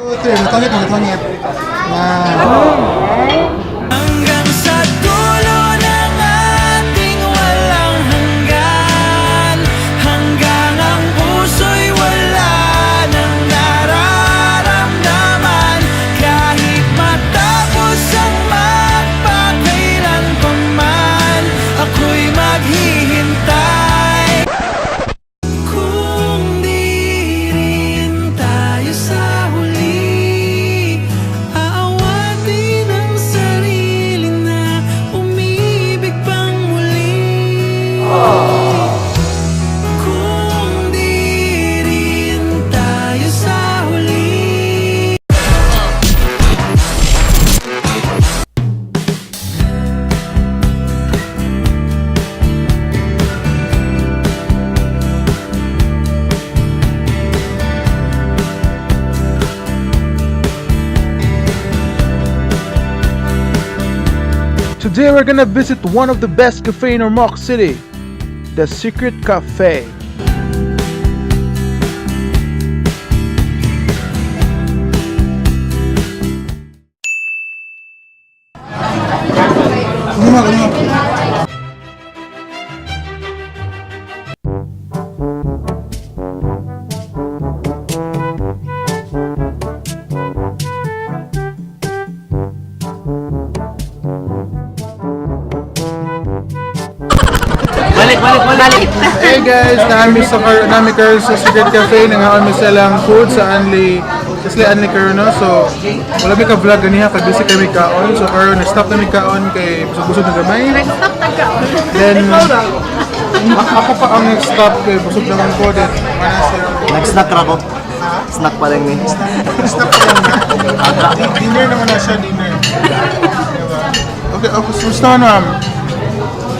Two, three. Matangit, matangit. Na. Hanggang sa dulo ng ating walang hanggan, hanggang ang puso'y wala nang nararamdaman, kahit matapos ang magpakailan pa man, ako'y maghihintay. Kung di rin tayo sa huli aawatin ang sarili na umibig pang muli, kung di rin tayo sa huli. Today we're gonna visit one of the best cafe in Ormoc City, the Secret Cafe. Lima, lima. Balik, balik, balik. Hey guys, nami sa car, nami karon sa Secret Cafe, nangaon mi sa lang food sa Anli, sa sila Anli karon, no. So wala mi ka vlog ganiha kay busy kami kaon. So karon stop na mi kaon kay busog-busog na gamay. Stop tagkaon. Then ako pa ang nag-stop kay busog naman ko then mana siya. Nag-snack ra ko. Snack pa lang ni. Stop pa lang na. Dinner naman na siya, dinner. Diba? Okay, so gusto na, ma'am.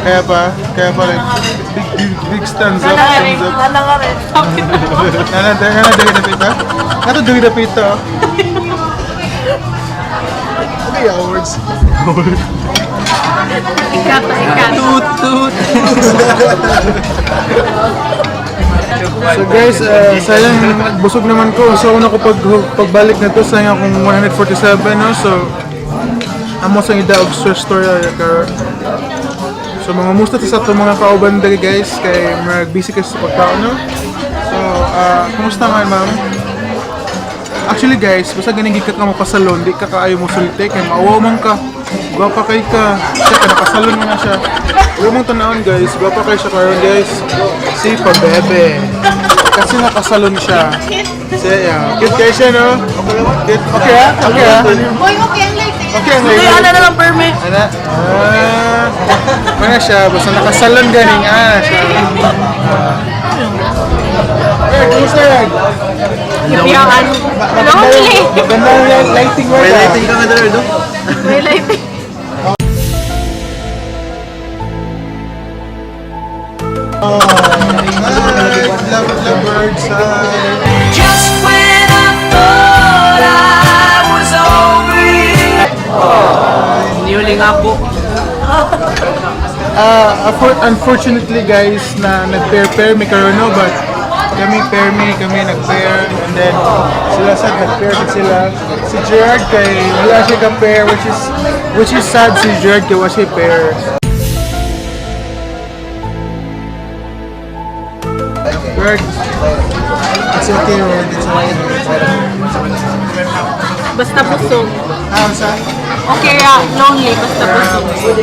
Kaya pa like, big, big, big stands up, stands up. Nana nga rin. Nana, nana, dali na pita. Nato dali na pita. Okay, awards. Ikata, ikata. Toot toot. So guys, sayang busog naman ko. So una ko pag pagbalik na to, sayang akong 147, no. So amo sa ida og stress story karon. So mga musta ta sa ato mga kauban diri guys kay murag busy kay sa pagkaon, no. So kumusta man, ma'am? Actually guys, basta ganing gid ka ka mapasalon, di ka kaayo mo sulti kay maawaw man ka. Gwapa kay ka. Siya ka nakasalon man na siya. Wala mong tanawon guys, gwapa kay siya karon guys. Si Pabebe. Kasi nakasalon siya. Siya, yeah. Cute kay siya, no? Cute. Okay ah? Okay ah? Boy, okay ang light. Okay ang Hindi, light. ana na lang permit. Ana? Ah. Mana siya, basta nakasalon ganing ah siya. Ah. Eh, kumusta yan? Kipiyangan. Lonely. Maganda yung lighting mo. May lighting ka nga dala, do? May lighting. Hi, love, love birds. Hi. Just when I thought I was over you. Niyuling ako. Unfortunately guys, na nag-pair-pair mi karon, no, but kami pair mi, kami nag-pair and then sila sa nag-pair din sila. Si Gerard kay wala siya ka-pair, which is sad. Si Gerard kay wala siya pair. Gerard, It's okay, Rod. It's okay. Basta busog. Ah, sa Okay, ah, lonely. Basta busog.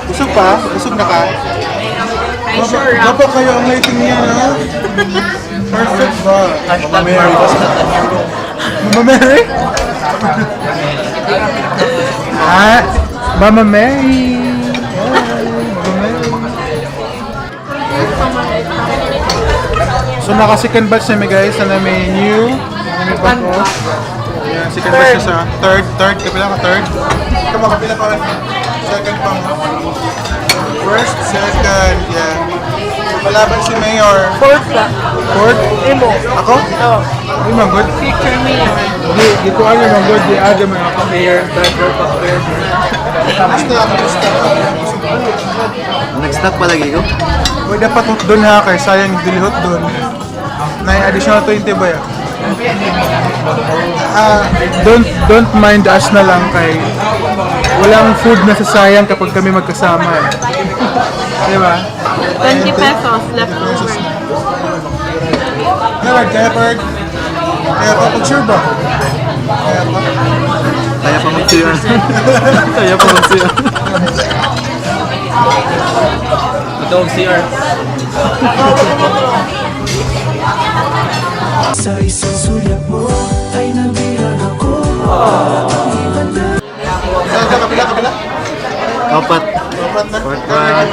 Busog pa? Busog na ka? Ay, sure ah. Gwapo kayo ang lighting niya, no? Perfect ba? Mama Mary. Mama Mary? Ah, Mama Mary. Hi, Mama Mary. So naka second batch na mi guys, na may new, na may bago. Yeah, second batch na sa third, third, kapila ka third. Kamo kapila pa second pa mo. First, second, yeah. Palaban si Mayor. Fourth ka. Fourth? Imo. Ako? Oh. Di man good. Future mayor. Di, di ko alam ang good, di aga man ako. Mayor, driver, pa mayor. Kamusta, kamusta? Nag-snack pa lagi ko. Uy, dapat hot doon ha, kay sayang dili hot doon. Na additional 20 ba ya? Ah, don't mind us na lang kay walang food na sasayang kapag kami magkasama eh. Di ba? 20 pesos left over. Kaya, kaya pa, kaya pa, pag-sure ba? Kaya pa. Kaya pa mag-CR. Kaya pa mag-CR. Ito ang CR. Sa isang sulyap mo ay nabihag ako. Para bang iba na. Saan ka? Kapila, kapila? Apat. Apat na. Apat.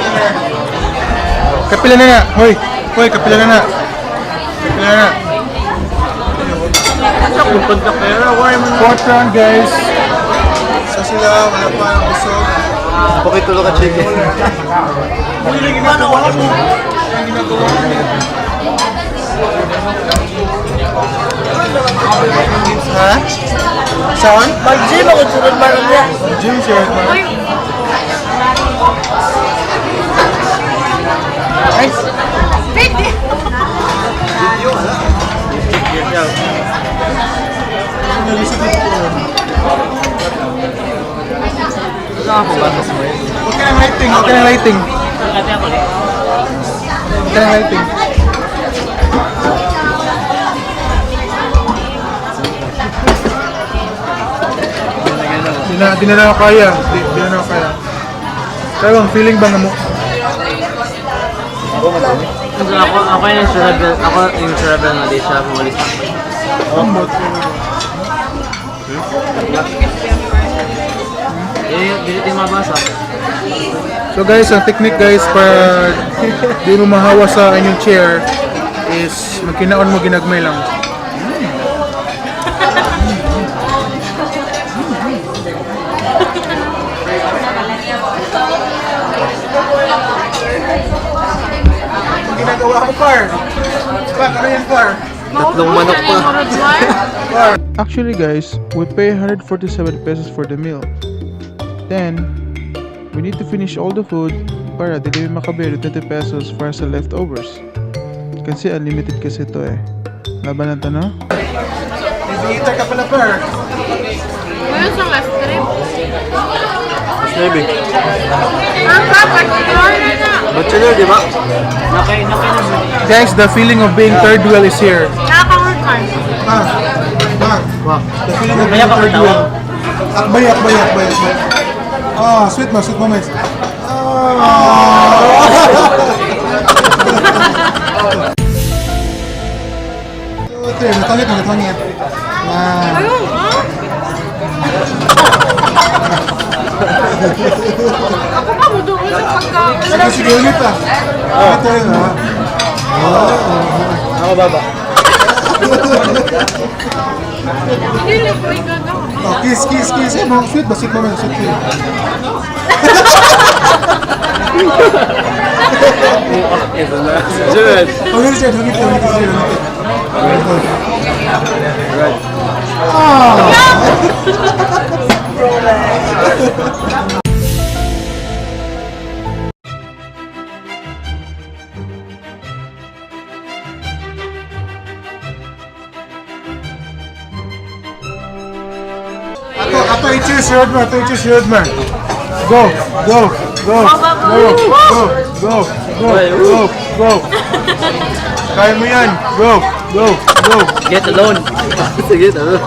Kapila na na. Hoy, hoy, kapila na na. Kapila na na. Kumpad ka pera, why man? Fourth round, guys. So sila, wala pa ang busog. Pakitulo ka chicken. Ano yung ginagawa mo? Ano yung ginagawa mo? Ha? Saan? Mag-gym ako, sunod man niya. Gym siya. Uy, Ay, pwede. okay ang lighting, okay ang lighting. Okay ang lighting. Di na ako kaya. Di na ako kaya. Pero ang feeling ba nga mo? Ako yung travel, ako yung travel na di siya mulis. Ambot. Dili tayo mabasa. So guys, ang technique guys para di mo mahawa sa inyong chair is magkinaon mo ginagmay lang. Ang ginagawa ko, par. Pak, ano yan, par? Tatlong manok pa. Actually guys, we pay 147 pesos for the meal. Then, we need to finish all the food para di kami makabayad 20 pesos para sa leftovers. Kasi unlimited kasi ito eh. Laban na to, no? Heavy eater ka pala, par. Ngayon sa last trip. Maybe. Ang bachelor na na. Bachelor, di ba? Nakay, nakay na. Guys, the feeling of being third wheel is here. Nakaka-hurt man. Ah. Ah. Wow. The feeling of Kaya being pa third katawa. wheel. Akbay, akbay, akbay, akbay. Ah, sweet mo, sweet moments. Ah. Two, three. Matangit, matangit. Ah. Ayun, ah. Ako pa mo doon sa pagkain. Sige, sige, ulit ah. Ito yun, ah. Ako baba. Hindi libre ka na. Oh, kiss, kiss, kiss. Eh, mga sweet ba? Sweet moments, sweet sweet. Jared. Ulit siya, ulit, ulit, ulit, ulit. Right. Ah! Ato, ato i-choose Rodman, ato i-choose Rodman. Go, go, go, go, go, go, go, go, go. Kaya mo yan. Go, go, go. Get alone. Sige, talo.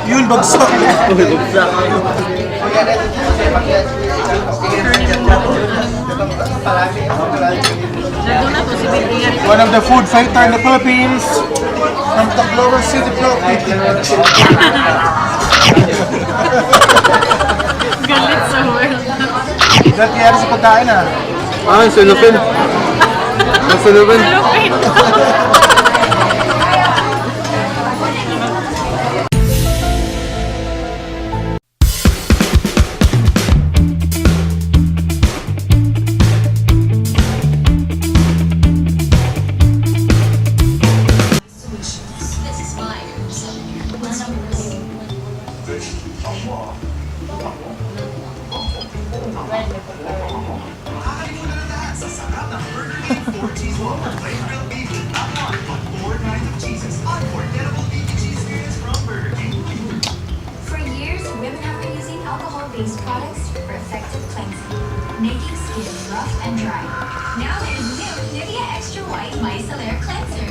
Yun, bagsak. Bagsak. Nandun na to si Bibi. One of the food fighter in the Philippines. From Tacloban City, Philippines. Galit sa world. Dati yan sa pagkain ah. Ah, ang sulupin. Ang sulupin. Lupit. face products for effective cleansing, making skin rough and dry. Now in new Nivea Extra White Micellar Cleanser.